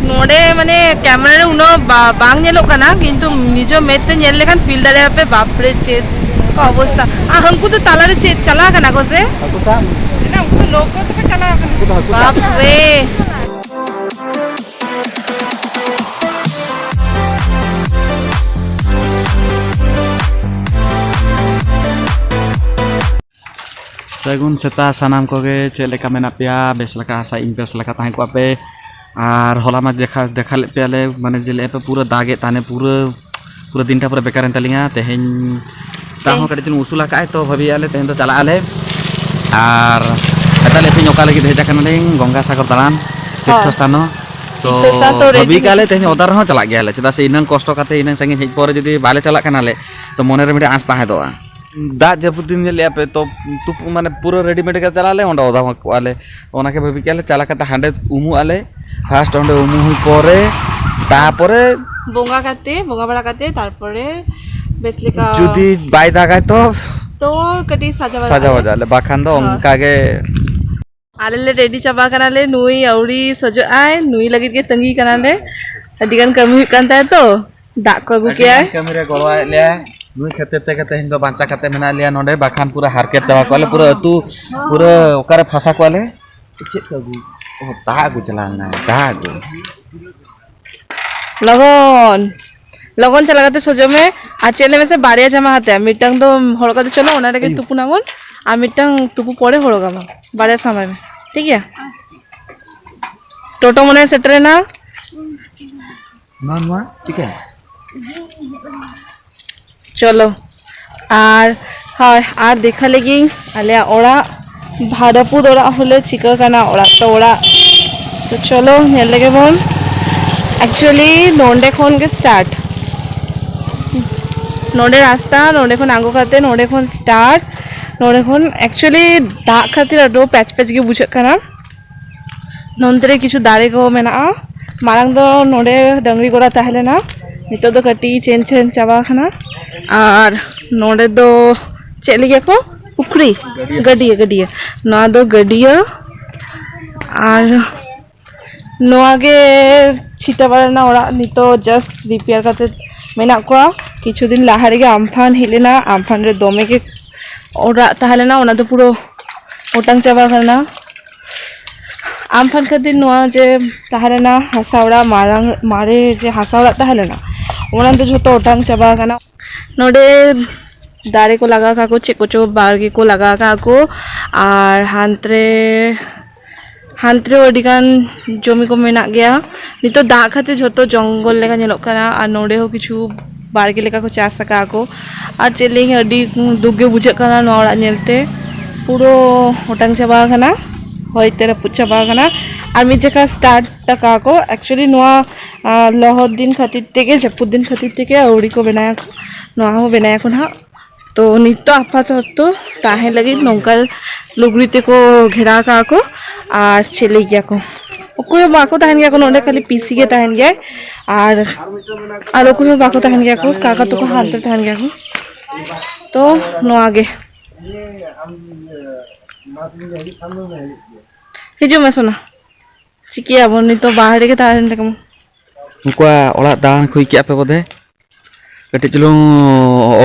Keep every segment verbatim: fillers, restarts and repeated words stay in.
ᱱᱚᱰᱮ ᱢᱟᱱᱮ ᱠᱮᱢᱮᱨᱟ ᱨᱮ ᱩᱱᱟᱹᱜ ᱵᱟ- ᱵᱟᱝ ᱧᱮᱞᱚᱜ ᱠᱟᱱᱟ, ᱠᱤᱱᱛᱩ ᱱᱤᱡᱮ ᱢᱮᱫ ᱛᱮ ᱧᱮᱞ ᱞᱮᱠᱷᱟᱱ ᱯᱷᱤᱞ ᱫᱟᱲᱮᱭᱟᱜᱼᱟ ᱯᱮ, ᱵᱟᱯ ᱨᱮ ᱪᱮᱫ ᱚᱵᱚᱥᱛᱟ᱾ ᱟᱨ ᱦᱟᱹᱱᱠᱩ ᱫᱚ ᱛᱟᱞᱟᱨᱮ ᱪᱮᱫ ᱪᱟᱞᱟᱣ ᱠᱟᱱᱟ ᱠᱚ ᱥᱮ? ᱦᱟᱹᱠᱩ ᱥᱟᱵ᱾ ᱩᱱᱠᱩ ᱞᱳᱠ ᱠᱚ ᱛᱮᱠᱚ ᱪᱟᱞᱟᱣ ᱠᱟᱱᱟ᱾ ᱩᱱᱠᱩ ᱫᱚ ᱦᱟᱹᱠᱩ ᱥᱟᱵ᱾ ᱵᱟᱯ ᱨᱮ᱾ ᱥᱟᱹᱜᱩᱱ ᱥᱮᱛᱟᱜ ᱥᱟᱱᱟᱢ ᱠᱚᱜᱮ, ᱪᱮᱫ ᱞᱮᱠᱟ ᱢᱮᱱᱟᱜ ᱯᱮᱭᱟ? ᱵᱮᱥ ᱞᱮᱠᱟ, ᱟᱥᱟ ᱤᱧ ᱵᱮᱥ ᱞᱮᱠᱟ ᱛᱟᱦᱮᱸ ᱠᱚᱜᱼᱟ ᱯᱮ᱾ ᱟᱨ ᱦᱚᱞᱟ ᱢᱟ ᱫᱮᱠᱷᱟ ᱫᱮᱠᱷᱟ ᱞᱮᱫ ᱯᱮᱭᱟᱞᱮ, ᱢᱟᱱᱮ ᱡᱮ ᱞᱟᱹᱭ ᱯᱮ ᱯᱩᱨᱟᱹ ᱫᱟᱜ ᱮᱫ ᱛᱟᱦᱮᱱᱮ, ᱯᱩᱨᱟᱹ ᱯᱩᱨᱟᱹ ᱫᱤᱱᱴᱟ ᱯᱩᱨᱟᱹ ᱵᱮᱠᱟᱨ ᱮᱱ ᱛᱟᱹᱞᱤᱧᱟ᱾ ᱛᱮᱦᱮᱧ ᱫᱟᱜ ᱦᱚᱸ ᱠᱟᱹᱴᱤᱡ ᱪᱩᱞᱩᱝ ᱩᱥᱩᱞ ᱟᱠᱟᱫᱼᱟᱭ, ᱛᱚ ᱵᱷᱟᱹᱵᱤᱭᱮᱫᱼᱟ ᱞᱮ ᱛᱮᱦᱮᱧ ᱫᱚ ᱪᱟᱞᱟᱜ ᱟᱞᱮ᱾ ᱟᱨ ᱮᱴᱟᱜ ᱞᱮ ᱛᱮᱦᱮᱧ ᱚᱠᱟ ᱞᱟᱹᱜᱤᱫ ᱦᱮᱡ ᱟᱠᱟᱱᱟᱞᱤᱧ, ᱜᱚᱝᱜᱟ ᱥᱟᱜᱚᱨ ᱫᱟᱬᱟᱱ, ᱦᱳᱭ᱾ ᱛᱤᱨᱛᱷᱚ ᱥᱛᱷᱟᱱᱚ᱾ ᱛᱚ ᱛᱤᱨᱛᱷᱚ ᱥᱛᱷᱟᱱ ᱛᱚ ᱵᱷᱟᱹᱵᱤ ᱨᱮᱰᱤ ᱠᱟᱜᱼᱟ ᱞᱮ ᱛᱮᱦᱮᱧ ᱚᱫᱟ ᱨᱮᱦᱚᱸ ᱪᱟᱞᱟᱜ ᱜᱮᱭᱟᱞᱮ, ᱪᱮᱫᱟᱜ ᱥᱮ ᱤᱱᱟᱹᱝ ᱠᱚᱥᱴᱚ ᱠᱟᱛᱮ ᱤᱱᱟᱹᱝ ᱥᱟᱺᱜᱤᱧ ᱦᱮᱡ ᱯᱚᱨᱮ ᱡᱩᱫᱤ ᱵᱟᱞᱮ ᱪᱟᱞᱟᱜ ᱠᱟᱱᱟᱞᱮ, ᱛᱚ ᱢᱚᱱᱮᱨᱮ ᱢᱤᱫᱴᱮᱱ ᱟᱸᱥ ᱛᱟᱦᱮᱸ ᱠᱚᱜᱼᱟ᱾ ᱫᱟᱜ ᱡᱟᱹᱯᱩᱫ ᱫᱤᱱ ᱧᱮᱞᱮᱫᱼᱟ ᱯᱮ, ᱛᱚ ᱛᱩᱯᱩ ᱢᱟᱱᱮ ᱯᱩᱨᱟᱹ ᱨᱮᱰᱤᱢᱮᱰ ᱜᱮ ᱪᱟᱞᱟᱜ ᱟᱞᱮ, ᱚᱸᱰᱮ ᱚᱫᱟ ᱠᱚᱜᱼᱟ ᱞᱮ᱾ ᱚᱱᱟ ᱜᱮ ᱵᱷᱟᱹᱵᱤ ᱠᱮᱜᱼᱟ ᱞᱮ, ᱪᱟᱞᱟᱣ ᱠᱟᱛᱮ ᱦᱟᱸᱰᱮ ᱩᱢᱩᱜ ᱟᱞᱮ, ᱯᱷᱟᱥᱴ ᱚᱸᱰᱮ ᱩᱢᱩᱜ ᱦᱩᱭ ᱯᱚᱨᱮ, ᱛᱟᱯᱚᱨᱮ ᱵᱚᱸᱜᱟ ᱠᱟᱛᱮ, ᱵᱚᱸᱜᱟ ᱵᱟᱲᱟ ᱠᱟᱛᱮ, ᱛᱟᱨᱯᱚᱨᱮ ᱵᱮᱥ ᱞᱮᱠᱟ ᱡᱩᱫᱤ ᱵᱟᱭ ᱫᱟᱜᱟᱭ ᱛᱚ ᱛᱚ ᱠᱟᱹᱴᱤᱡ ᱥᱟᱡᱟᱣ ᱵᱟᱲᱟ ᱥᱟᱡᱟᱣ ᱟᱞᱮ᱾ ᱵᱟᱡᱟᱣ ᱟᱞᱮ, ᱵᱟᱠᱷᱟᱱ ᱫᱚ ᱦᱳᱭ᱾ ᱚᱱᱠᱟ ᱜᱮ᱾ ᱟᱞᱮ ᱞᱮ ᱨᱮᱰᱤ ᱪᱟᱵᱟ ᱠᱟᱱᱟᱞᱮ, ᱱᱩᱭ ᱟᱹᱣᱨᱤ ᱥᱚᱡᱚᱜ ᱟᱭ, ᱱᱩᱭ ᱞᱟᱹᱜᱤᱫ ᱜᱮ ᱛᱟᱺᱜᱤ ᱠᱟᱱᱟᱞᱮ᱾ ᱟᱹᱰᱤ ᱜᱟᱱ ᱠᱟᱹᱢᱤ ᱦᱩᱭᱩᱜ ᱠᱟᱱ ᱛᱟᱭᱟ ᱛᱚ, ᱫᱟᱜ ᱠᱚ ᱟᱹᱜᱩ ᱟᱹᱰᱤ ᱠᱮᱜᱼᱟᱭ᱾ ᱜᱟᱱ ᱠᱟᱹᱢᱤ ᱨᱮ ᱜᱚᱲᱚᱣᱟᱭᱮᱫ ᱞᱮᱭᱟ᱾ ᱱᱩᱭ ᱠᱷᱟᱹᱛᱤᱨ ᱛᱮᱜᱮ ᱛᱮᱦᱮᱧ ᱫᱚ ᱵᱟᱧᱪᱟᱣ ᱠᱟᱛᱮ ᱢᱮᱱᱟᱜ ᱞᱮᱭᱟ ᱱᱚᱰᱮ, ᱵᱟᱠᱷᱟᱱ ᱯᱩᱨᱟᱹ ᱦᱟᱨᱠᱮᱛ ᱪᱟᱵᱟ ᱠᱚᱜᱼᱟ ᱞᱮ, ᱯᱩᱨᱟᱹ ᱟᱹᱛᱩ ᱯᱩᱨᱟᱹ ᱚᱠᱟᱨᱮ ᱯᱷᱟᱸᱥᱟ ᱠᱚᱜᱼᱟ ᱞᱮ᱾ ᱪᱮᱫ ᱠᱚ ᱟᱹᱜᱩ? ᱚ, ᱫᱟᱜ ᱟᱹᱜᱩ ᱪᱟᱞᱟᱣ ᱞᱮᱱᱟ, ᱫᱟᱜ ᱟᱹᱜᱩ᱾ ᱞᱚᱜᱚᱱ, ᱞᱚᱜᱚᱱ ᱪᱟᱞᱟᱣ ᱠᱟᱛᱮ ᱥᱚᱡᱚᱜ ᱢᱮ᱾ ᱟᱨ ᱪᱮᱫ ᱞᱟᱹᱭ ᱢᱮᱥᱮ, ᱵᱟᱨᱭᱟ ᱡᱟᱢᱟ ᱦᱟᱛᱟᱭᱟ, ᱢᱤᱫᱴᱟᱝ ᱫᱚ ᱦᱚᱨᱚᱜ ᱠᱟᱛᱮ ᱪᱚᱞᱚ, ᱚᱱᱟ ᱨᱮᱜᱮ ᱟᱭᱳ᱾ ᱛᱩᱯᱩᱱᱟᱵᱚᱱ, ᱟᱨ ᱢᱤᱫᱴᱟᱝ ᱛᱩᱯᱩ ᱯᱚᱨᱮ ᱦᱚᱨᱚᱜᱟᱢᱟ, ᱵᱟᱨᱭᱟ ᱥᱟᱢᱵᱟᱭ ᱢᱮ, ᱴᱷᱤᱠ ᱜᱮᱭᱟ? ᱴᱳᱴᱳ ᱢᱚᱱᱮ ᱥᱮᱴᱮᱨᱮᱱᱟ᱾ ᱱᱚᱣᱟ, ᱱᱚᱣᱟ ᱪᱤᱠᱟᱹ? ᱪᱚᱞᱚ᱾ ᱟᱨ ᱦᱳᱭ, ᱟᱨ ᱫᱮᱠᱷᱟ ᱞᱮᱜᱤᱧ ᱟᱞᱮᱭᱟᱜ ᱚᱲᱟᱜ, ᱵᱷᱟᱫᱟᱯᱩᱨ ᱚᱲᱟᱜ ᱦᱚᱸᱞᱮ ᱪᱤᱠᱟᱹ ᱠᱟᱱᱟ, ᱚᱲᱟᱜ ᱛᱚ ᱚᱲᱟᱜ᱾ ᱛᱚ ᱪᱚᱞᱚ ᱧᱮᱞ ᱞᱮᱜᱮ ᱵᱚᱱ᱾ ᱮᱠᱪᱩᱭᱮᱞᱤ ᱱᱚᱸᱰᱮ ᱠᱷᱚᱱ ᱜᱮ ᱥᱴᱟᱨᱴ, ᱱᱚᱸᱰᱮ ᱨᱟᱥᱛᱟ, ᱱᱚᱸᱰᱮ ᱠᱷᱚᱱ ᱟᱬᱜᱚ ᱠᱟᱛᱮ ᱱᱚᱸᱰᱮ ᱠᱷᱚᱱ ᱥᱴᱟᱨᱴ᱾ ᱱᱚᱸᱰᱮ ᱠᱷᱚᱱ ᱮᱠᱪᱩᱭᱮᱞᱤ ᱫᱟᱜ ᱠᱷᱟᱹᱛᱤᱨ ᱟᱹᱰᱤ ᱯᱮᱪ ᱯᱮᱪ ᱜᱮ ᱵᱩᱡᱷᱟᱹᱜ ᱠᱟᱱᱟ᱾ ᱱᱚᱱᱛᱮ ᱨᱮ ᱠᱤᱪᱷᱩ ᱫᱟᱨᱮ ᱠᱚ ᱢᱮᱱᱟᱜᱼᱟ᱾ ᱢᱟᱲᱟᱝ ᱫᱚ ᱱᱚᱰᱮ ᱰᱟᱹᱝᱨᱤ ᱜᱚᱲᱟ ᱛᱟᱦᱮᱸ ᱞᱮᱱᱟ, ᱱᱤᱛᱚᱜ ᱫᱚ ᱠᱟᱹᱴᱤᱡ ᱪᱮᱧᱡᱽ ᱪᱮᱧᱡᱽ ᱪᱟᱵᱟ ᱟᱠᱟᱱᱟ᱾ ᱟᱨ ᱱᱚᱰᱮ ᱫᱚ ᱪᱮᱫ ᱞᱟᱹᱜᱤᱫ ᱠᱚ? ᱯᱩᱠᱷᱨᱤ? ᱜᱟᱹᱰᱭᱟᱹ᱾ ᱜᱟᱹᱰᱭᱟᱹ, ᱜᱟᱹᱰᱭᱟᱹ᱾ ᱱᱚᱣᱟ ᱫᱚ ᱜᱟᱹᱰᱭᱟᱹ᱾ ᱟᱨ ᱱᱚᱣᱟ ᱜᱮ ᱪᱷᱤᱛᱟᱹ ᱵᱟᱲᱟ ᱨᱮᱱᱟᱜ ᱚᱲᱟᱜ, ᱱᱤᱛᱚᱜ just repair ᱠᱟᱛᱮ ᱢᱮᱱᱟᱜ ᱠᱚᱣᱟ᱾ ᱠᱤᱪᱷᱩ ᱫᱤᱱ ᱞᱟᱦᱟ ᱨᱮᱜᱮ ᱟᱢᱯᱷᱟᱱ ᱦᱮᱡ ᱞᱮᱱᱟ, ᱟᱢᱯᱷᱟᱱ ᱨᱮ ᱫᱚᱢᱮ ᱜᱮ ᱚᱲᱟᱜ ᱛᱟᱦᱮᱸ ᱞᱮᱱᱟ, ᱚᱱᱟ ᱫᱚ ᱯᱩᱨᱟᱹ ᱚᱴᱟᱝ ᱪᱟᱵᱟ ᱟᱠᱟᱱᱟ᱾ ᱟᱢᱯᱷᱟᱱ ᱠᱷᱟᱹᱛᱤᱨ ᱱᱚᱣᱟ ᱡᱮ ᱛᱟᱦᱮᱸ ᱞᱮᱱᱟ ᱦᱟᱥᱟ ᱚᱲᱟᱜ, ᱢᱟᱨᱟᱝ ᱢᱟᱨᱮ ᱡᱮ ᱦᱟᱥᱟ ᱚᱲᱟᱜ ᱛᱟᱦᱮᱸ ᱞᱮᱱᱟ, ᱚᱱᱟ ᱫᱚ ᱡᱷᱚᱛᱚ ᱚᱴᱟᱝ ᱪᱟᱵᱟ ᱟᱠᱟᱱᱟ᱾ ᱱᱚᱰᱮ ᱫᱟᱨᱮ ᱠᱚ ᱞᱟᱜᱟᱣ ᱠᱟᱜᱼᱟ ᱠᱚ, ᱪᱮᱫ ᱠᱚᱪᱚ ᱵᱟᱲᱜᱮ ᱠᱚ ᱞᱟᱜᱟᱣ ᱠᱟᱜᱼᱟ ᱠᱚ᱾ ᱟᱨ ᱦᱟᱱᱛᱮ ᱨᱮ, ᱦᱟᱱᱛᱮ ᱨᱮᱦᱚᱸ ᱟᱹᱰᱤ ᱜᱟᱱ ᱡᱚᱢᱤ ᱠᱚ ᱢᱮᱱᱟᱜ ᱜᱮᱭᱟ᱾ ᱱᱤᱛᱚᱜ ᱫᱟᱜ ᱠᱷᱟᱹᱛᱤᱨ ᱡᱷᱚᱛᱚ ᱡᱚᱝᱜᱚᱞ ᱞᱮᱠᱟ ᱧᱮᱞᱚᱜ ᱠᱟᱱᱟ᱾ ᱟᱨ ᱱᱚᱰᱮ ᱦᱚᱸ ᱠᱤᱪᱷᱩ ᱵᱟᱲᱜᱮ ᱞᱮᱠᱟ ᱠᱚ ᱪᱟᱥ ᱟᱠᱟᱫᱼᱟ ᱠᱚ᱾ ᱟᱨ ᱪᱮᱫ ᱞᱟᱹᱭᱟᱹᱧ, ᱟᱹᱰᱤ ᱫᱩᱠ ᱜᱮ ᱵᱩᱡᱷᱟᱹᱜ ᱠᱟᱱᱟ ᱱᱚᱣᱟ ᱚᱲᱟᱜ ᱧᱮᱞᱛᱮ᱾ ᱯᱩᱨᱟᱹ ᱚᱴᱟᱝ ᱪᱟᱵᱟ ᱟᱠᱟᱱᱟ, ᱦᱚᱭ ᱛᱮ ᱨᱟᱹᱯᱩᱫ ᱪᱟᱵᱟ ᱟᱠᱟᱱᱟ᱾ ᱟᱨ ᱢᱤᱫ ᱡᱚᱠᱷᱟ start ᱟᱠᱟᱫᱼᱟ ᱠᱚ, actually ᱱᱚᱣᱟ, ᱟᱨ ᱞᱚᱦᱚᱫ ᱫᱤᱱ ᱠᱷᱟᱹᱛᱤᱨ ᱛᱮᱜᱮ, ᱡᱟᱹᱯᱩᱫ ᱫᱤᱱ ᱠᱷᱟᱹᱛᱤᱨ ᱛᱮᱜᱮ ᱟᱹᱣᱲᱤ ᱠᱚ ᱵᱮᱱᱟᱣ ᱟᱠᱚ᱾ ᱱᱚᱣᱟ ᱦᱚᱸ ᱵᱮᱱᱟᱣ ᱟᱠᱚ ᱱᱟᱦᱟᱜ᱾ ᱛᱚ ᱱᱤᱛᱚᱜ ᱟᱯᱟᱛᱚᱛᱚ ᱛᱟᱦᱮᱸ ᱞᱟᱹᱜᱤᱫ ᱱᱚᱝᱠᱟ ᱞᱩᱜᱽᱲᱤ ᱛᱮᱠᱚ ᱜᱷᱮᱨᱟᱣ ᱠᱟᱜᱼᱟ ᱠᱚ᱾ ᱟᱨ ᱪᱮᱫ ᱞᱟᱹᱭ ᱜᱮᱭᱟ ᱠᱚ, ᱚᱠᱚᱭ ᱦᱚᱸ ᱵᱟᱠᱚ ᱛᱟᱦᱮᱱ ᱜᱮᱭᱟ ᱠᱚ ᱱᱚᱰᱮ, ᱠᱷᱟᱹᱞᱤ ᱯᱤᱥᱤ ᱜᱮ ᱛᱟᱦᱮᱱ ᱜᱮᱭᱟᱭ᱾ ᱟᱨ ᱟᱨ ᱚᱠᱚᱭ ᱦᱚᱸ ᱵᱟᱠᱚ ᱛᱟᱦᱮᱱ ᱜᱮᱭᱟ ᱠᱚ, ᱠᱟᱠᱟ ᱛᱟᱠᱚ ᱦᱟᱱᱛᱮ ᱛᱟᱦᱮᱱ ᱜᱮᱭᱟ ᱠᱚ᱾ ᱛᱚ ᱱᱚᱣᱟ ᱜᱮ᱾ ᱦᱤᱡᱩᱜ ᱢᱮ ᱥᱳᱱᱟ, ᱪᱤᱠᱟᱹᱭᱟᱵᱚᱱ ᱱᱤᱛᱚᱜ ᱵᱟᱦᱨᱮ ᱜᱮ ᱛᱟᱦᱮᱱ ᱞᱮᱠᱟ ᱢᱟ᱾ ᱩᱱᱠᱩᱣᱟᱜ ᱚᱲᱟᱜ ᱫᱟᱬᱟᱱ ᱠᱚ ᱦᱩᱭ ᱠᱮᱜᱼᱟ ᱯᱮ ᱵᱚᱫᱷᱮ? ᱠᱟᱹᱴᱤᱡ ᱪᱩᱞᱩᱝ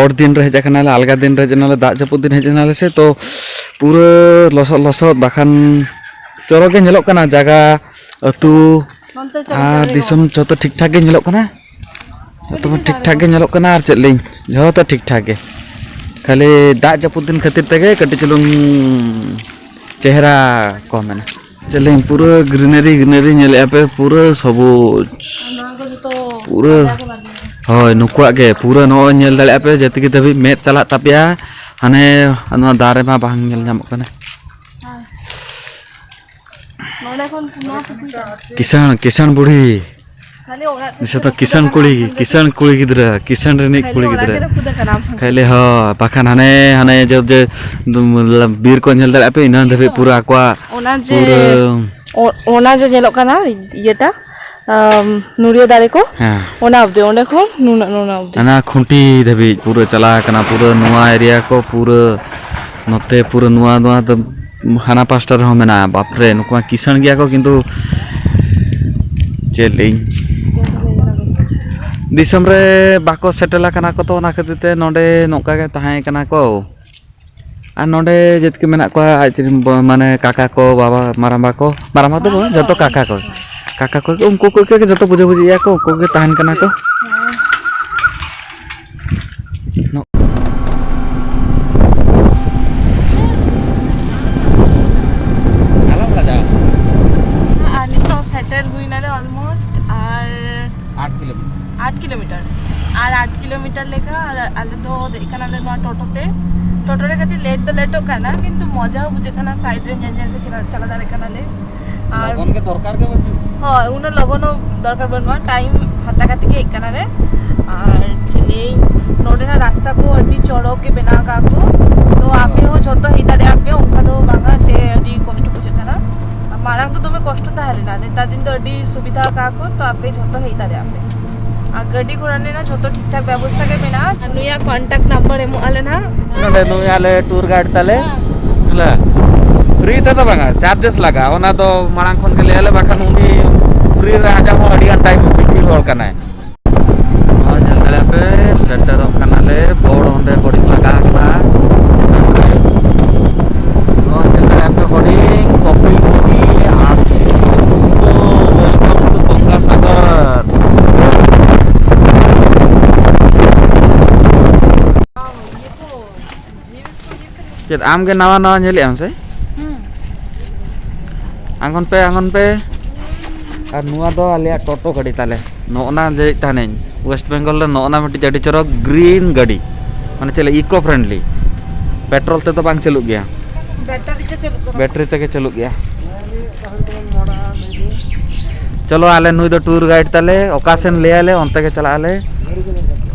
ᱚᱨ ᱫᱤᱱ ᱨᱮ ᱦᱮᱡ ᱟᱠᱟᱱᱟᱞᱮ, ᱟᱞᱜᱟ ᱫᱤᱱ ᱨᱮ ᱦᱮᱡ ᱮᱱᱟᱞᱮ, ᱫᱟᱜ ᱡᱟᱹᱯᱩᱫ ᱫᱤᱱ ᱦᱮᱡ ᱮᱱᱟᱞᱮ ᱥᱮ, ᱛᱚ ᱯᱩᱨᱟᱹ ᱞᱚᱥᱚᱫ ᱞᱚᱥᱚᱫ, ᱵᱟᱠᱷᱟᱱ ᱪᱚᱨᱚᱠ ᱜᱮ ᱧᱮᱞᱚᱜ ᱠᱟᱱᱟ ᱡᱟᱭᱜᱟ, ᱟᱹᱛᱩ ᱱᱚᱱᱛᱮ ᱪᱚᱨᱚᱠ ᱟᱨ ᱧᱮᱞᱚᱜ ᱫᱤᱥᱚᱢ ᱠᱟᱱᱟ᱾ ᱡᱚᱛᱚ ᱴᱷᱤᱠ ᱴᱷᱟᱠ ᱜᱮ ᱧᱮᱞᱚᱜ ᱠᱟᱱᱟ᱾ ᱡᱚᱛᱚ ᱴᱷᱤᱠ ᱴᱷᱟᱠ ᱜᱮ ᱧᱮᱞᱚᱜ ᱠᱟᱱᱟ᱾ ᱟᱨ ᱪᱮᱫ ᱞᱟᱹᱭᱟᱹᱧ, ᱡᱚᱛᱚ ᱴᱷᱤᱠ ᱴᱷᱟᱠ ᱜᱮ, ᱠᱷᱟᱹᱞᱤ ᱫᱟᱜ ᱡᱟᱹᱯᱩᱫ ᱫᱤᱱ ᱠᱷᱟᱹᱛᱤᱨ ᱛᱮᱜᱮ ᱠᱟᱹᱴᱤᱡ ᱪᱩᱞᱩᱝ ᱪᱮᱦᱨᱟ ᱠᱚᱢ ᱮᱱᱟ᱾ ᱪᱮᱫ ᱞᱟᱹᱭᱟᱹᱧ, ᱯᱩᱨᱟᱹ greenery, greenery ᱧᱮᱞᱮᱫᱼᱟ ᱯᱮ, ᱯᱩᱨᱟᱹ ᱥᱚᱵᱩᱡᱽ, ᱱᱚᱣᱟ ᱠᱚ ᱡᱚᱛᱚ ᱯᱩᱨᱟᱹ ᱟᱞᱮ ᱠᱚ ᱵᱟᱹᱜᱤ ᱠᱟᱫᱟ᱾ ᱦᱳᱭ, ᱱᱩᱠᱩᱣᱟᱜ ᱜᱮ ᱯᱩᱨᱟᱹ ᱱᱚᱜᱼᱚᱭ ᱧᱮᱞ ᱫᱟᱲᱮᱭᱟᱜᱼᱟ ᱯᱮ, ᱡᱮᱛᱤᱠᱤ ᱫᱷᱟᱹᱵᱤᱡ ᱢᱮᱫ ᱪᱟᱞᱟᱜ ᱛᱟᱯᱮᱭᱟ, ᱦᱟᱱᱮ ᱱᱚᱣᱟ ᱫᱟᱨᱮ ᱢᱟ ᱵᱟᱝ ᱧᱮᱞ ᱧᱟᱢᱚᱜ ᱠᱟᱱᱟ᱾ ᱦᱳᱭ᱾ ᱱᱚᱰᱮ ᱠᱷᱚᱱ ᱱᱚᱣᱟ ᱴᱩᱠᱩ ᱪᱟᱞᱟᱜᱼᱟ᱾ ᱠᱤᱥᱟᱹᱬ, ᱠᱤᱥᱟᱹᱬ ᱵᱩᱲᱦᱤ᱾ ᱠᱷᱟᱹᱞᱤ ᱚᱲᱟᱜ ᱛᱮᱫ ᱱᱤᱥᱟᱹ ᱫᱚ ᱨᱟᱹᱯᱩᱫ ᱠᱤᱥᱟᱹᱬ ᱟᱠᱟᱱᱟ, ᱠᱩᱲᱤ, ᱵᱟᱠᱷᱟᱱ ᱫᱚ ᱠᱤᱥᱟᱹᱬ ᱪᱮᱫ? ᱠᱩᱲᱤ ᱜᱤᱫᱽᱨᱟᱹ, ᱠᱤᱥᱟᱹᱬ ᱨᱤᱱᱤᱡ ᱠᱷᱟᱹᱞᱤ ᱠᱩᱲᱤ ᱚᱲᱟᱜ ᱜᱤᱫᱽᱨᱟᱹ᱾ ᱜᱮ ᱨᱟᱹᱯᱩᱫ ᱟᱠᱟᱱᱟ, ᱵᱟᱠᱷᱟᱱ ᱫᱚ ᱠᱷᱟᱹᱞᱤ ᱪᱮᱫ? ᱦᱚᱸ, ᱵᱟᱠᱷᱟᱱ ᱦᱟᱱᱮ, ᱦᱟᱱᱮ ᱡᱚᱵ ᱡᱮ ᱵᱤᱨ ᱠᱚ ᱧᱮᱞ ᱫᱟᱲᱮᱭᱟᱜᱼᱟ ᱯᱮ, ᱤᱱᱟᱹ ᱫᱷᱟᱹᱵᱤᱡ ᱯᱩᱨᱟᱹ ᱟᱠᱚᱣᱟᱜ ᱚᱱᱟ ᱡᱮ ᱯᱩᱨᱟᱹ ᱚ-, ᱚᱱᱟ ᱡᱮ ᱧᱮᱞᱚᱜ ᱠᱟᱱᱟ ᱤᱭᱟᱹᱴᱟ, ᱟᱢ, ᱱᱩᱲᱤᱭᱟᱹ ᱫᱟᱨᱮ ᱠᱚ, ᱦᱮᱸ᱾ ᱚᱱᱟ ᱚᱵᱫᱤ, ᱚᱸᱰᱮ ᱠᱷᱚᱱ ᱱᱩᱱᱟᱹᱜ, ᱱᱩᱱᱟᱹᱜ ᱚᱵᱫᱤ᱾ ᱚᱱᱟ ᱠᱷᱩᱱᱴᱤ ᱫᱷᱟᱹᱵᱤᱡ ᱯᱩᱨᱟᱹ ᱪᱟᱞᱟᱣ ᱟᱠᱟᱱᱟ, ᱯᱩᱨᱟᱹ ᱱᱚᱣᱟ area ᱠᱚ ᱯᱩᱨᱟᱹ ᱱᱚᱛᱮ ᱯᱩᱨᱟᱹ ᱱᱚᱣᱟ, ᱱᱚᱣᱟ ᱫᱚ ᱦᱟᱱᱟ ᱯᱟᱥᱴᱟ ᱨᱮᱦᱚᱸ ᱢᱮᱱᱟᱜᱼᱟ᱾ ᱵᱟᱯᱨᱮ, ᱱᱩᱠᱩ ᱢᱟ ᱠᱤᱥᱟᱹᱬ ᱜᱮᱭᱟ ᱠᱚ, ᱠᱤᱱᱛᱩ ᱪᱮᱫ ᱞᱟᱹᱭᱟᱹᱧ, ᱫᱤᱥᱚᱢ ᱨᱮ ᱵᱟᱠᱚ ᱥᱮᱴᱮᱞ ᱟᱠᱟᱱᱟ ᱠᱚ, ᱛᱚ ᱚᱱᱟ ᱠᱷᱟᱹᱛᱤᱨ ᱛᱮ ᱱᱚᱰᱮ ᱱᱚᱝᱠᱟ ᱜᱮ ᱛᱟᱦᱮᱸ ᱠᱟᱱᱟ ᱠᱚ᱾ ᱟᱨ ᱱᱚᱰᱮ ᱡᱮᱛᱠᱮ ᱢᱮᱱᱟᱜ ᱠᱚᱣᱟ, ᱟᱡ ᱨᱮᱱ ᱵᱚ-, ᱢᱟᱱᱮ ᱠᱟᱠᱟ ᱠᱚ, ᱵᱟᱵᱟ, ᱢᱟᱨᱟᱝᱵᱟ ᱠᱚ, ᱢᱟᱨᱟᱝᱵᱟ ᱫᱚ ᱵᱟᱝ, ᱡᱚᱛᱚ ᱠᱟᱠᱟ ᱠᱚ, ᱠᱟᱠᱟ ᱠᱚ, ᱩᱱᱠᱩ ᱠᱚ ᱜᱮ ᱡᱚᱛᱚ ᱵᱩᱡᱷᱟᱹ ᱵᱩᱡᱷᱤᱭᱟ ᱠᱚ, ᱩᱱᱠᱩ ᱜᱮ ᱛᱟᱦᱮᱱ ᱠᱟᱱᱟ ᱠᱚ᱾ ᱟᱞᱚᱢ ᱞᱟᱡᱟᱣ᱾ ᱟᱨ ᱱᱤᱛᱚᱜ ᱥᱮᱴᱮᱞ ᱦᱩᱭᱱᱟᱞᱮ almost, ᱟᱨ ᱟᱴ ᱠᱤᱞᱳᱢᱤᱴᱟᱨ᱾ ᱟᱴ ᱠᱤᱞᱳᱢᱤᱴᱟᱨ᱾ ᱟᱨ ᱟᱴ ᱠᱤᱞᱳᱢᱤᱴᱟᱨ ᱞᱮᱠᱟ᱾ ᱟᱨ ᱟᱞᱮ ᱫᱚ ᱫᱮᱡ ᱠᱟᱱᱟᱞᱮ ᱱᱚᱣᱟ ᱴᱳᱴᱳ ᱛᱮ᱾ ᱴᱳᱴᱳ ᱨᱮ ᱠᱟᱹᱴᱤᱡ ᱞᱮᱴ ᱫᱚ ᱞᱮᱴᱚᱜ ᱠᱟᱱᱟ, ᱠᱤᱱᱛᱩ ᱢᱚᱡᱟ ᱦᱚᱸ ᱵᱩᱡᱷᱟᱹᱜ ᱠᱟᱱᱟ, ᱥᱟᱭᱤᱰ ᱨᱮ ᱧᱮᱞ ᱧᱮᱞ ᱛᱮ ᱪᱟᱞᱟᱣ, ᱪᱟᱞᱟᱣ ᱫᱟᱲᱮᱭᱟᱜ ᱠᱟᱱᱟᱞᱮ᱾ ᱟᱨ ᱞᱚᱜᱚᱱ ᱜᱮ ᱫᱚᱨᱠᱟᱨ ᱜᱮ ᱵᱟᱹᱱᱩᱜ᱾ ᱦᱳᱭ, ᱩᱱᱟᱹᱜ ᱞᱚᱜᱚᱱ ᱦᱚᱸ ᱫᱚᱨᱠᱟᱨ ᱵᱟᱹᱱᱩᱜᱼᱟ, ᱴᱟᱭᱤᱢ ᱦᱟᱛᱟ ᱠᱟᱛᱮ ᱜᱮ ᱦᱮᱡ ᱠᱟᱱᱟᱞᱮ᱾ ᱟᱨ ᱪᱮᱫ ᱞᱟᱹᱭᱟᱹᱧ, ᱱᱚᱰᱮᱱᱟᱜ ᱨᱟᱥᱛᱟ ᱠᱚ ᱟᱹᱰᱤ ᱪᱚᱨᱚᱠ ᱜᱮ ᱵᱮᱱᱟᱣ ᱟᱠᱟᱫ ᱠᱚ, ᱛᱚ ᱟᱯᱮ ᱦᱚᱸ ᱡᱷᱚᱛᱚ ᱦᱮᱡ ᱫᱟᱲᱮᱭᱟᱜ ᱯᱮ, ᱚᱱᱠᱟ ᱫᱚ ᱵᱟᱝᱟ ᱡᱮ ᱟᱹᱰᱤ ᱠᱚᱥᱴᱚ ᱵᱩᱡᱷᱟᱹᱜ ᱠᱟᱱᱟ᱾ ᱢᱟᱲᱟᱝ ᱫᱚ ᱫᱚᱢᱮ ᱠᱚᱥᱴᱚ ᱛᱟᱦᱮᱸ ᱞᱮᱱᱟ, ᱱᱮᱛᱟᱨ ᱫᱤᱱ ᱫᱚ ᱟᱹᱰᱤ ᱥᱩᱵᱤᱫᱷᱟ ᱟᱠᱟᱫ ᱠᱚ, ᱛᱚ ᱟᱯᱮ ᱡᱷᱚᱛᱚ ᱦᱮᱡ ᱫᱟᱲᱮᱭᱟᱜ ᱯᱮ᱾ ᱟᱨ ᱜᱟᱹᱰᱤ ᱜᱷᱚᱲᱟ ᱨᱮᱱᱟᱜ ᱡᱷᱚᱛᱚ ᱴᱷᱤᱠ ᱴᱷᱟᱠ ᱵᱮᱵᱚᱥᱛᱷᱟ ᱜᱮ ᱢᱮᱱᱟᱜᱼᱟ᱾ ᱱᱩᱭᱟᱜ ᱠᱚᱱᱴᱟᱠᱴ ᱱᱟᱢᱵᱟᱨ ᱮᱢᱚᱜ ᱟᱞᱮ ᱱᱟᱦᱟᱜ᱾ ᱱᱚᱰᱮ ᱱᱩᱭ ᱟᱞᱮ ᱴᱩᱨ ᱜᱟᱭᱤᱰ ᱛᱟᱞᱮ, ᱦᱮᱸ᱾ ᱦᱮᱸ᱾ ᱯᱷᱨᱤ ᱛᱮᱫᱚ ᱵᱟᱝᱟ, ᱪᱟᱨᱡᱮᱥ ᱞᱟᱜᱟᱜᱼᱟ, ᱚᱱᱟ ᱫᱚ ᱢᱟᱲᱟᱝ ᱠᱷᱚᱱ ᱜᱮ ᱞᱟᱹᱭ ᱟᱞᱮ, ᱵᱟᱠᱷᱟᱱ ᱩᱱᱤ ᱯᱷᱨᱤ ᱨᱮ ᱟᱡᱟᱜ ᱦᱚᱸ ᱟᱹᱰᱤ ᱜᱟᱱ ᱴᱟᱭᱤᱢ ᱵᱤᱡᱤ ᱦᱚᱲ ᱠᱟᱱᱟᱭ᱾ ᱱᱚᱜᱼᱚᱭ ᱧᱮᱞ ᱫᱟᱲᱮᱭᱟᱜ ᱯᱮ, ᱥᱮᱴᱮᱨᱚᱜ ᱠᱟᱱᱟᱞᱮ, ᱵᱳᱨᱰ ᱚᱸᱰᱮ ᱦᱚᱰᱤᱝ ᱞᱟᱜᱟ ᱟᱠᱟᱱᱟ᱾ ᱱᱚᱜᱼᱚᱭ ᱧᱮᱞ ᱫᱟᱲᱮᱭᱟᱜ ᱯᱮ, ᱦᱚᱰᱤᱝ ᱠᱚᱯᱤᱞ ᱢᱩᱱᱤ ᱟᱨ welcome to ᱜᱚᱝᱜᱟᱥᱟᱜᱚᱨ᱾ ᱪᱮᱫ ᱟᱢ ᱜᱮ ᱱᱟᱣᱟ ᱱᱟᱣᱟ ᱧᱮᱞᱮᱫ ᱟᱢ ᱥᱮ? ᱦᱩᱸ᱾ ᱟᱬᱜᱚᱱ ᱯᱮ, ᱟᱬᱜᱚᱱ ᱯᱮ᱾ ᱟᱨ ᱱᱚᱣᱟ ᱫᱚ ᱟᱞᱮᱭᱟᱜ ᱴᱳᱴᱳ ᱜᱟᱹᱰᱤ ᱛᱟᱞᱮ᱾ ᱱᱚᱜᱼᱱᱟ ᱞᱟᱹᱭᱮᱫ ᱛᱟᱦᱮᱱᱟᱹᱧ, ᱳᱭᱮᱥᱴ ᱵᱮᱝᱜᱚᱞ ᱨᱮ ᱱᱚᱜᱼᱱᱟ ᱢᱤᱫᱴᱤᱡ ᱟᱹᱰᱤ ᱪᱚᱨᱚᱠ ᱜᱨᱤᱱ ᱜᱟᱹᱰᱤ, ᱢᱟᱱᱮ ᱪᱮᱫ ᱞᱮᱠᱟ, ᱤᱠᱳ ᱯᱷᱨᱮᱱᱰᱞᱤ, ᱯᱮᱴᱨᱳᱞ ᱛᱮᱫᱚ ᱵᱟᱝ ᱪᱟᱹᱞᱩᱜ ᱜᱮᱭᱟ᱾ ᱵᱮᱴᱟᱨᱤ ᱛᱮ ᱪᱟᱹᱞᱩᱜ ᱠᱟᱱᱟ᱾ ᱵᱮᱴᱨᱤ ᱛᱮᱜᱮ ᱪᱟᱹᱞᱩᱜ ᱜᱮᱭᱟ᱾ ᱪᱚᱞᱚ, ᱟᱞᱮ ᱱᱩᱭ ᱫᱚ ᱴᱩᱨ ᱜᱟᱭᱤᱰ ᱛᱟᱞᱮ, ᱚᱠᱟ ᱥᱮᱱ ᱞᱟᱹᱭ ᱟᱞᱮ ᱚᱱᱛᱮ ᱜᱮ ᱪᱟᱞᱟᱜ ᱟᱞᱮ᱾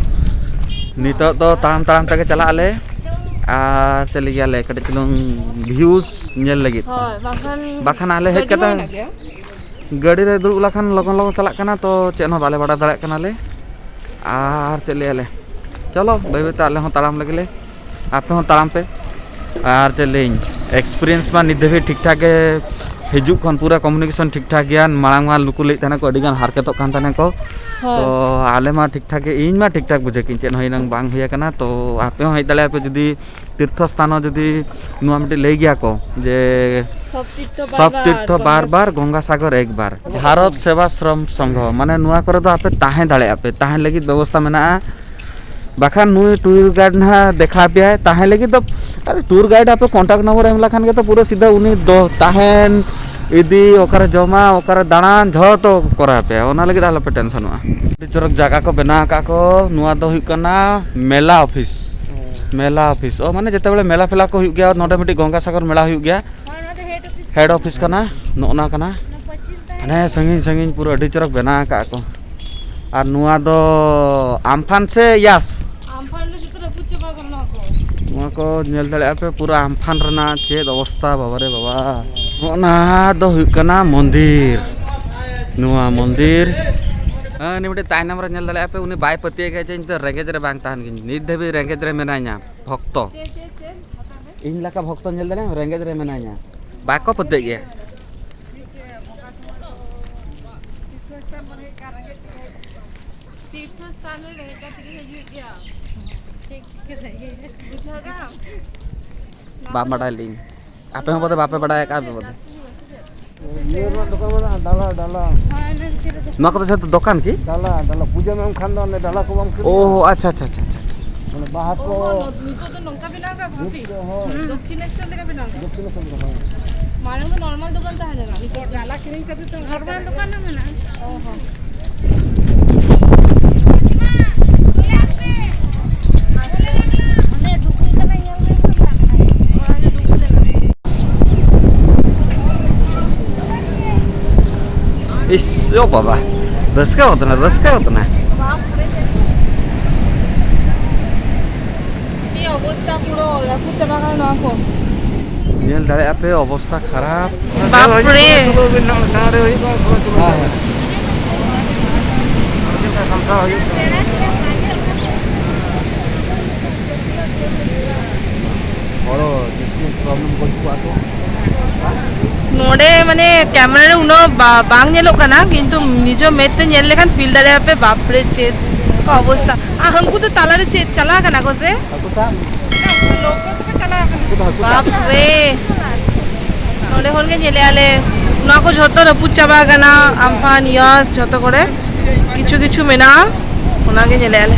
ᱱᱤᱛᱚᱜ ᱫᱚ ᱛᱟᱲᱟᱢ ᱛᱟᱲᱟᱢ ᱛᱮᱜᱮ ᱪᱟᱞᱟᱜ ᱟᱞᱮ, ᱟᱨ ᱪᱟᱹᱞᱤ ᱜᱮᱭᱟᱞᱮ ᱠᱟᱹᱴᱤᱡ ᱪᱩᱞᱩᱝ ᱵᱷᱤᱭᱩᱥ ᱧᱮᱞ ᱞᱟᱹᱜᱤᱫ᱾ ᱦᱳᱭ, ᱵᱟᱠᱷᱟᱱ ᱵᱟᱠᱷᱟᱱ ᱟᱞᱮ ᱦᱮᱡ ᱜᱟᱹᱰᱤ ᱠᱟᱛᱮ ᱦᱚᱸ ᱢᱮᱱᱟᱜ ᱜᱮᱭᱟ᱾ ᱜᱟᱹᱰᱤ ᱨᱮ ᱫᱩᱲᱩᱵ ᱞᱮᱠᱷᱟᱱ ᱞᱚᱜᱚᱱ ᱞᱚᱜᱚᱱ ᱪᱟᱞᱟᱜ ᱠᱟᱱᱟ, ᱛᱚ ᱪᱮᱫ ᱦᱚᱸ ᱵᱟᱞᱮ ᱵᱟᱲᱟᱭ ᱫᱟᱲᱮᱭᱟᱜ ᱠᱟᱱᱟᱞᱮ᱾ ᱟᱨ ᱪᱮᱫ ᱞᱟᱹᱭᱟᱞᱮ, ᱪᱚᱞᱚ ᱵᱟᱹᱭ ᱵᱟᱹᱭ ᱛᱮ ᱟᱞᱮ ᱦᱚᱸ ᱛᱟᱲᱟᱢ ᱞᱮᱜᱮ ᱞᱮ, ᱟᱯᱮ ᱦᱚᱸ ᱛᱟᱲᱟᱢ ᱯᱮ᱾ ᱟᱨ ᱪᱮᱫ ᱞᱟᱹᱭᱟᱹᱧ, ᱮᱠᱥᱯᱤᱨᱤᱭᱮᱱᱥ ᱢᱟ ᱱᱤᱛ ᱫᱷᱟᱹᱵᱤᱡ ᱴᱷᱤᱠ ᱴᱷᱟᱠ ᱜᱮ ᱦᱤᱡᱩᱜ ᱠᱷᱚᱱ ᱯᱩᱨᱟᱹ ᱠᱚᱢᱤᱭᱩᱱᱤᱠᱮᱥᱚᱱ ᱴᱷᱤᱠ ᱴᱷᱟᱠ ᱜᱮᱭᱟ᱾ ᱢᱟᱲᱟᱝ ᱢᱟ ᱱᱩᱠᱩ ᱞᱟᱹᱭᱮᱫ ᱛᱟᱦᱮᱱᱟ ᱠᱚ ᱟᱹᱰᱤ ᱜᱟᱱ ᱦᱟᱨᱠᱮᱛᱚᱜ ᱠᱟᱱ ᱛᱟᱦᱮᱱᱟ ᱠᱚ᱾ ᱦᱳᱭ᱾ ᱛᱚ ᱟᱞᱮ ᱢᱟ ᱴᱷᱤᱠ ᱴᱷᱟᱠ ᱜᱮ, ᱤᱧ ᱢᱟ ᱴᱷᱤᱠ ᱴᱷᱟᱠ ᱵᱩᱡᱷᱟᱹᱣ ᱠᱮᱫᱟᱹᱧ, ᱪᱮᱫ ᱦᱚᱸ ᱤᱧ ᱵᱟᱝ ᱦᱩᱭ ᱟᱠᱟᱱᱟ᱾ ᱛᱚ ᱟᱯᱮ ᱦᱚᱸ ᱦᱮᱡ ᱫᱟᱲᱮᱭᱟᱜᱼᱟ ᱯᱮ ᱡᱩᱫᱤ ᱛᱤᱨᱛᱷᱚ ᱥᱛᱷᱟᱱ ᱦᱚᱸ ᱡᱩᱫᱤ ᱱᱚᱣᱟ ᱢᱤᱫᱴᱤᱡ ᱞᱟᱹᱭ ᱜᱮᱭᱟ ᱠᱚ ᱡᱮ ᱥᱚᱵ ᱛᱤᱨᱛᱷᱚ ᱥᱚᱵ ᱵᱟᱨ ᱵᱟᱨ ᱛᱤᱨᱛᱷᱚ ᱵᱟᱨ ᱜᱚᱝᱜᱟ ᱵᱟᱨ, ᱜᱚᱝᱜᱟ ᱥᱟᱜᱚᱨ ᱮᱠ ᱵᱟᱨ᱾ ᱵᱷᱟᱨᱚᱛ ᱥᱮᱵᱟᱥᱨᱚᱢ ᱥᱚᱝᱜᱷᱚ, ᱢᱟᱱᱮ ᱱᱚᱣᱟ ᱠᱚᱨᱮ ᱫᱚ ᱟᱯᱮ ᱛᱟᱦᱮᱸ ᱫᱟᱲᱮᱭᱟᱜᱼᱟ ᱯᱮ, ᱛᱟᱦᱮᱸ ᱞᱟᱹᱜᱤᱫ ᱵᱮᱵᱚᱥᱛᱷᱟ ᱢᱮᱱᱟᱜᱼᱟ᱾ ᱵᱟᱠᱷᱟᱱ ᱱᱩᱭ ᱴᱩᱨ ᱜᱟᱭᱤᱰ ᱱᱟᱦᱟᱜ ᱫᱮᱠᱷᱟᱣ ᱯᱮᱭᱟᱭ, ᱛᱟᱦᱮᱸ ᱞᱟᱹᱜᱤᱫ ᱫᱚ᱾ ᱟᱨ ᱴᱩᱨ ᱜᱟᱭᱤᱰ ᱟᱯᱮ ᱠᱚᱱᱴᱟᱠᱴ ᱱᱚᱢᱵᱚᱨ ᱮᱢ ᱞᱮᱠᱷᱟᱱ ᱜᱮ ᱛᱚ ᱯᱩᱨᱟᱹ ᱥᱤᱫᱷᱟᱹ ᱩᱱᱤ ᱫᱚ ᱛᱟᱦᱮᱱ, ᱤᱫᱤ, ᱚᱠᱟᱨᱮ ᱡᱚᱢᱟ, ᱚᱠᱟᱨᱮ ᱫᱟᱬᱟᱱ, ᱡᱷᱚᱛᱚ ᱠᱚᱨᱟᱣ ᱯᱮᱭᱟ᱾ ᱚᱱᱟ ᱞᱟᱹᱜᱤᱫ ᱟᱞᱚᱯᱮ ᱴᱮᱱᱥᱚᱱᱚᱜᱼᱟ᱾ ᱟᱹᱰᱤ ᱪᱚᱨᱚᱠ ᱡᱟᱭᱜᱟ ᱠᱚ ᱵᱮᱱᱟᱣ ᱟᱠᱟᱫ ᱠᱚ᱾ ᱱᱚᱣᱟ ᱫᱚ ᱦᱩᱭᱩᱜ ᱠᱟᱱᱟ ᱢᱮᱞᱟ ᱚᱯᱷᱤᱥ᱾ ᱢᱮᱞᱟ ᱚᱯᱷᱤᱥ, ᱚ, ᱢᱟᱱᱮ ᱡᱮᱛᱮ ᱵᱮᱲᱮ ᱢᱮᱞᱟ ᱯᱷᱮᱞᱟ ᱠᱚ ᱦᱩᱭᱩᱜ ᱜᱮᱭᱟ, ᱱᱚᱰᱮ ᱢᱤᱫᱴᱤᱡ ᱜᱚᱝᱜᱟᱥᱟᱜᱚᱨ ᱢᱮᱞᱟ ᱦᱩᱭᱩᱜ ᱜᱮᱭᱟ᱾ ᱦᱮᱰ ᱚᱯᱷᱤᱥ ᱠᱟᱱᱟ, ᱱᱚᱜᱼᱚ ᱱᱟ ᱠᱟᱱᱟ᱾ ᱦᱟᱱᱮ ᱥᱟᱺᱜᱤᱧ ᱥᱟᱺᱜᱤᱧ ᱯᱩᱨᱟᱹ ᱟᱹᱰᱤ ᱪᱚᱨᱚᱠ ᱵᱮᱱᱟᱣ ᱟᱠᱟᱫ ᱠᱚ᱾ ᱟᱨ ᱱᱚᱣᱟ ᱫᱚ ᱟᱢᱯᱷᱟᱱ ᱥᱮ ᱭᱟᱥ? ᱟᱢᱯᱷᱟᱱ ᱫᱚ ᱡᱚᱛᱚ ᱨᱟᱹᱯᱩᱫ ᱪᱟᱵᱟ ᱟᱠᱟᱱᱟ ᱱᱚᱣᱟ ᱠᱚ᱾ ᱱᱚᱣᱟ ᱠᱚ ᱧᱮᱞ ᱫᱟᱲᱮᱭᱟᱜᱼᱟ ᱯᱮ, ᱯᱩᱨᱟᱹ ᱟᱢᱯᱷᱟᱱ ᱨᱮᱱᱟᱜ ᱪᱮᱫ ᱚᱵᱚᱥᱛᱟ, ᱵᱟᱵᱟ ᱨᱮ ᱵᱟᱵᱟ᱾ ᱱᱚᱜᱼᱚ ᱱᱟ ᱫᱚ ᱦᱩᱭᱩᱜ ᱠᱟᱱᱟ ᱢᱚᱱᱫᱤᱨ᱾ ᱱᱚᱣᱟ ᱢᱚᱱᱫᱤᱨ᱾ ᱦᱮᱸ, ᱩᱱᱤ ᱢᱤᱫᱴᱮᱡ ᱛᱟᱭᱱᱚᱢ ᱨᱮ ᱧᱮᱞ ᱫᱟᱲᱮᱭᱟᱜᱼᱟ ᱯᱮ, ᱩᱱᱤ ᱵᱟᱭ ᱯᱟᱹᱛᱭᱟᱹᱜ ᱜᱮᱭᱟ ᱡᱮ ᱤᱧ ᱫᱚ ᱨᱮᱸᱜᱮᱡ ᱨᱮ ᱵᱟᱝ ᱛᱟᱦᱮᱱ ᱜᱤᱧ, ᱱᱤᱛ ᱫᱷᱟᱹᱵᱤᱡ ᱨᱮᱸᱜᱮᱡ ᱨᱮ ᱢᱮᱱᱟᱧᱟ, ᱵᱷᱚᱠᱛᱚ᱾ ᱤᱧ ᱞᱮᱠᱟ ᱵᱷᱚᱠᱛᱚ ᱧᱮᱞ ᱫᱟᱲᱮᱭᱟᱜᱼᱟ, ᱨᱮᱸᱜᱮᱡ ᱨᱮ ᱢᱮᱱᱟᱧᱟ, ᱵᱟᱠᱚ ᱯᱟᱹᱛᱭᱟᱹᱜ ᱜᱮᱭᱟ᱾ ᱛᱤᱨᱛᱷᱚ ᱥᱛᱷᱟᱱ ᱨᱮ ᱦᱮᱡ ᱠᱟᱛᱮ ᱜᱮ ᱦᱤᱡᱩᱜ ᱜᱮᱭᱟ᱾ ᱴᱷᱤᱠ, ᱴᱷᱤᱠ ᱜᱮ ᱥᱟᱹᱨᱤ ᱜᱮ᱾ ᱵᱩᱡᱷᱟᱹᱣ ᱫᱟᱢ? ᱵᱟᱢ ᱵᱟᱰᱟᱭ ᱞᱤᱧ᱾ ᱟᱯᱮ ᱦᱚᱸ ᱵᱚᱞᱮ ᱵᱟᱯᱮ ᱵᱟᱰᱟᱭ ᱟᱠᱟᱫ ᱯᱮ ᱵᱚᱞᱮ᱾ ᱤᱭᱟᱹ ᱨᱮᱱᱟᱜ ᱫᱚᱠᱟᱱ ᱢᱮᱱᱟᱜᱼᱟ, ᱰᱟᱞᱟ, ᱰᱟᱞᱟ᱾ ᱱᱚᱣᱟ ᱠᱚᱫᱚ ᱡᱷᱚᱛᱚ ᱫᱚᱠᱟᱱ ᱠᱤ? ᱰᱟᱞᱟ, ᱰᱟᱞᱟ᱾ ᱯᱩᱡᱟᱹᱢ ᱮᱢ ᱠᱷᱟᱱ ᱫᱚ ᱚᱱᱮ ᱰᱟᱞᱟ ᱠᱚ ᱵᱟᱢ ᱠᱤᱨᱤᱧᱟ? ᱚ, ᱟᱪᱪᱷᱟ, ᱟᱪᱪᱷᱟ, ᱟᱪᱪᱷᱟ, ᱟᱪᱪᱷᱟ᱾ ᱢᱟᱱᱮ ᱵᱟᱦᱟ ᱠᱚ᱾ ᱚ, ᱱᱤᱛᱚᱜ ᱫᱚ ᱱᱚᱝᱠᱟ ᱵᱮᱱᱟᱣ ᱠᱟᱜ ᱠᱚᱣᱟ ᱠᱤ? ᱱᱤᱛᱚᱜ ᱫᱚ, ᱦᱚᱸ᱾ ᱫᱚᱠᱠᱷᱤᱱᱮᱥᱣᱚᱨ ᱞᱮᱠᱟ ᱵᱮᱱᱟᱣ ᱠᱟᱜ ᱠᱚᱣᱟ᱾ ᱫᱚᱠᱠᱷᱤᱱᱮᱥᱣᱚᱨ ᱞᱮᱠᱟ, ᱦᱚᱸ᱾ ᱢᱟᱲᱟᱝ ᱫᱚ ᱱᱚᱨᱢᱟᱞ ᱫᱚᱠᱟᱱ ᱛᱟᱦᱮᱸ ᱞᱮᱱᱟ, ᱱᱤᱛᱚᱜ ᱰᱟᱞᱟ ᱠᱤᱨᱤᱧ ᱠᱟᱛᱮ ᱛᱚ ᱱᱚᱨᱢᱟᱞ ᱫᱚᱠᱟᱱ ᱦᱚᱸ ᱢᱮᱱᱟᱜᱼᱟ᱾ ᱚ, ᱦᱚᱸ᱾ ᱤᱥ, ᱳ ᱵᱟᱵᱟ, ᱨᱟᱹᱥᱠᱟᱹ ᱜᱚᱫ ᱮᱱᱟ, ᱨᱟᱹᱥᱠᱟᱹ ᱜᱚᱫ ᱮᱱᱟ᱾ ᱪᱮᱫ ᱚᱵᱚᱥᱛᱟ, ᱯᱩᱨᱟᱹ ᱨᱟᱹᱯᱩᱫ ᱪᱟᱵᱟ ᱠᱟᱱᱟ ᱱᱚᱣᱟ ᱠᱚ᱾ ᱧᱮᱞ ᱫᱟᱲᱮᱭᱟᱜᱼᱟ ᱯᱮ, ᱚᱵᱚᱥᱛᱟ ᱠᱷᱟᱨᱟᱯ᱾ ᱵᱟᱯ ᱨᱮ᱾ ᱦᱚᱲ ᱱᱚᱰᱮ ᱢᱟᱱᱮ ᱠᱮᱢᱮᱨᱟ ᱨᱮ ᱩᱱᱟᱹᱜ ᱵᱟ- ᱵᱟᱝ ᱧᱮᱞᱚᱜ ᱠᱟᱱᱟ, ᱠᱤᱱᱛᱩ ᱱᱤᱡᱚ ᱢᱮᱫ ᱛᱮ ᱧᱮᱞ ᱞᱮᱠᱷᱟᱱ ᱯᱷᱤᱞ ᱫᱟᱲᱮᱭᱟᱜᱼᱟ ᱯᱮ, ᱵᱟᱯᱨᱮ ᱪᱮᱫ ᱚᱵᱚᱥᱛᱟ᱾ ᱟᱨ ᱦᱟᱹᱱᱠᱩ ᱫᱚ ᱛᱟᱞᱟᱨᱮ ᱪᱮᱫ ᱪᱟᱞᱟᱣ ᱠᱟᱱᱟ ᱠᱚ ᱥᱮ? ᱦᱟᱹᱠᱩ ᱥᱟᱵ᱾ ᱞᱚᱠᱚ ᱛᱮᱯᱮ ᱪᱟᱞᱟᱣ ᱠᱟᱱᱟ? ᱩᱱᱠᱩ ᱫᱚ ᱦᱟᱹᱠᱩ ᱥᱟᱵ᱾ ᱵᱟᱯᱨᱮ, ᱱᱚᱰᱮ ᱠᱷᱚᱱ ᱜᱮ ᱧᱮᱞᱮᱜᱼᱟ ᱞᱮ, ᱱᱚᱣᱟ ᱠᱚ ᱡᱷᱚᱛᱚ ᱨᱟᱹᱯᱩᱫ ᱪᱟᱵᱟ ᱟᱠᱟᱱᱟ, ᱟᱢᱯᱷᱟᱱ ᱤᱭᱟᱥ ᱡᱷᱚᱛᱚ ᱠᱚᱨᱮ ᱠᱤᱪᱷᱩ ᱠᱤᱪᱷᱩ ᱢᱮᱱᱟᱜᱼᱟ, ᱚᱱᱟᱜᱮ ᱧᱮᱞᱮᱜᱼᱟ ᱞᱮ᱾